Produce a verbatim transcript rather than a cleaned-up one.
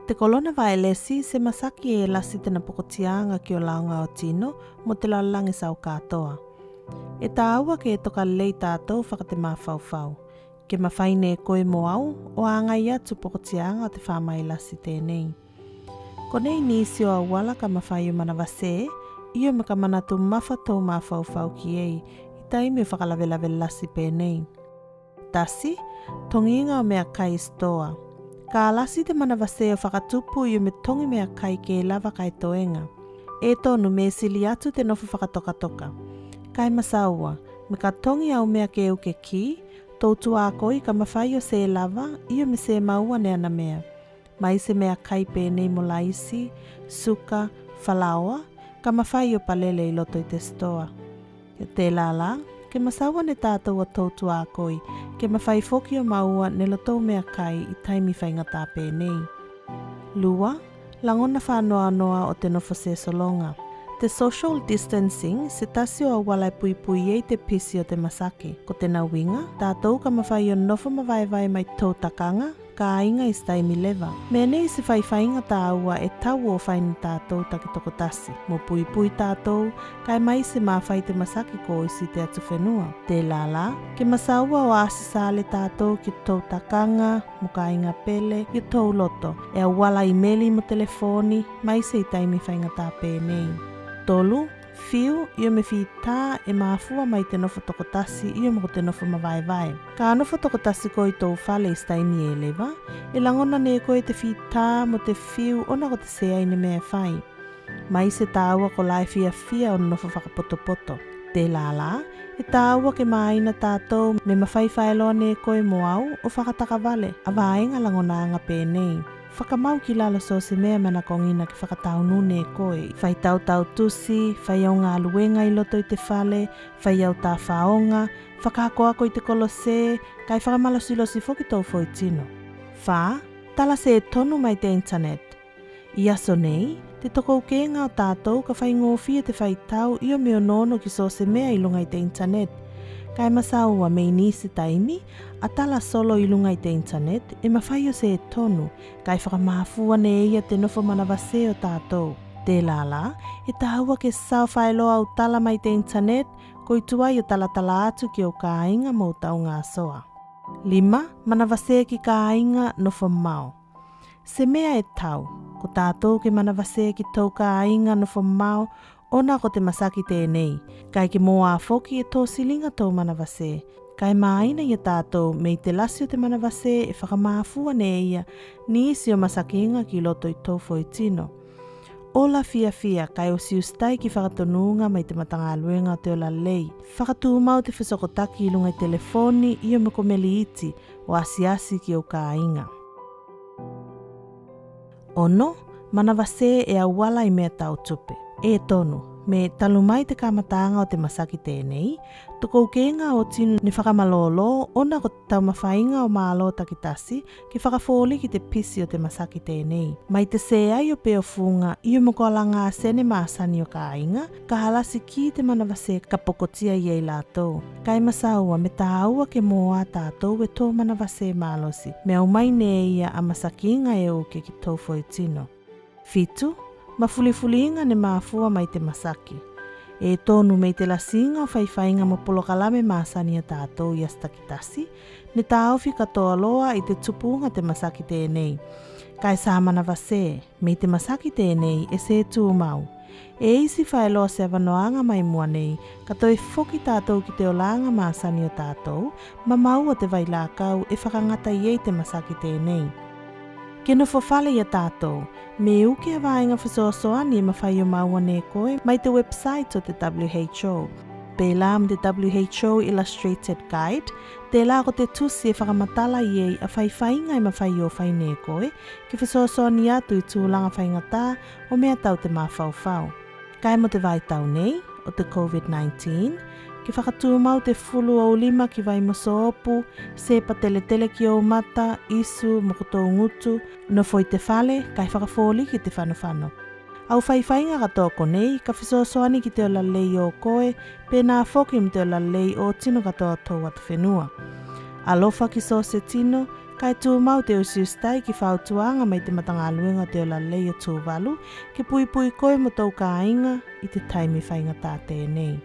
Te kolona vailesi se masaki e lasi tena pokotiaga ki o laoga o tino mo te lalolagi sau katoa. E tāua ke toka lei tatou faka te mafaufau. Ke mafai ne koe mo au o agai atu pokotiaga o te famailasi tenei. Konei nisi o auala ka mafai o manavase io me ka manatu mafa tou mafaufau ki ei i taimi o fakalavelave lasi penei. Tasi, togiga o meakai i sitoa. Ka lasi te manavase o fakatupu io me togi meakai ke lava kae toega. E tonu me sili atu te nofo fakatokatoka. Kae masaua me ka togi au mea ke uke ki, tou tuakoi ka mafai o se lava io me se maua ne ana mea. Mai se meakai penei mo laisi, suka, falaoa, ka mafai o palele i loto i te sitoa. Ia tela la, ke masaua ne tatou a tou tuakoi ke mafai foki o maua ne lotou meakai i taimi faigata penei. Lua, lagona fanoanoa o te nofo sesologa. Te social distancing se tasi o auala e puipui ei te pisi o te masaki. Ko tena uiga, tatou ka mafai o nofo mavaevae mai tou takaga, kāiga i se taimi leva. Mea nei se faifaiga tāua e tau o fai ne tatou takitokotasi mo puipui tatou, kae maise mafai te masaki ko isi i te atufenua. Tela la, ke masaua o asisale tatou ki tou takaga mo kāiga pele i tou loto, e auala i meli mo telefoni, maise i taimi faigata penei. Tolu, fiu io me fita e mafua mai te nofo tokotasi io mo te nofo mavaevae. Ka nofo tokotasi koe i tou fale i se taimi e leva, e lagona ne koe te fita mo te fiu ona ko te seai ne mea e fai. Maise tāua kolā e fiafia o nofo fakapotopoto. Tela la, e tāua ke maina tatou me mafai faeloa ne koe mo au o fakatakavale a vaega lagonaga penei. Fakamau ki lalo so se mea e manakogina ke fakataunu ne koe. Fai tautau tusi, fai au galuega i loto i te fale, fai au tafaoga, fakaakoako i te kolose, kae fakamalosilosi foki tou foitino. Fa, tala se tonu mai te internet. I aso nei, te tokoukega o tatou ka faigofie te faitau io me onoono ki so se mea i luga i te internet. Kae masaua me i nisi taimi, a tala solo i luga i te internet e mafai o se tonu, kae fakamafua ne ia te nofo manavase o tatou. Tela la, e tāua ke sao faeloa au tala mai te internet, koi tuai o talatala atu ki ou kāiga mo taugasoa. Lima, manavase ki kāiga nofo mao. Se mea e tau, ko tatou ke manavase ki tou kāiga nofo mao, ona ko te masaki tenei, kae ke mo a foki e tosiliga tou manavase, kae maina ia tatou me i te lasi o te manavase e fakamafua ne ia nisi o masakiga ki loto i tou foitino. Ola fiafia kae usiusitai ki fakatonuga mai te matagaluega o te ola lei. Fakatumau te fesokotaki i luga i telefoni io me ko meli iti o asiasi ki ou kāiga. Ono, manavase e auala i mea tau tupe. E tonu, me talu mai te kamataga o te masaki tenei, tokoukega o tino ne fakamalolo ona ko te taumafaiga o malo takitasi ke fakafoliki te pisi o te masaki tenei. Mai te seai o peofuga io me ko alaga sene masani o kāiga, ka lasi ki te manavase ka pokotia i ei latou. Kae masaua me tāua ke mo a tatou e tou manavase malosi me aumai ne ia a masakiga e uke ki tou foitino. Fitu, mafulifuliga ne mafua mai te masaki. E tonu me i te lasiga o faifaiga mo polokalame masani a tatou i aso takitasi, ne taofi katoa loa i te tupuga te masaki tenei. Kae sa manavase, me i te masaki tenei e se tumau. E isi faeloa se avanoaga mai mua nei, ka toe foki tatou ki te olaga masani o tatou, ma maua te vailakau e fakagata i ei te masaki tenei. Ke nofo fale ia tatou, me uke a vaega fesoasoani e mafai o maua ne koe mai te website o te W H O. Pelā mo te W H O Illustrated Guide, telā ko te tusi e fakamatala i ei a faifaiga e mafai o fai ne koe ke fesoasoani atu i tulaga faigata o mea tau te mafaufau. Kae mo te vaitau nei o te COVID nineteen, ke fakatumau te fulu o ulima ki vai mo sopu, sepa teletele ki ou mata, isu mo ko tou gutu, nofo i te fale kae fakafoliki te fanofano. Au faifaiga katoa konei ka fesoasoani ki te ola lei o koe, penā foki mo te ola lei o tino katoa o tou atufenua. Alofa ki so se tino, Kae tumau te usiusitai ki fautuaga mai te matagaluega o te ola lei o Tuvalu ke puipui koe mo tou kāiga i te taimi faigata tenei.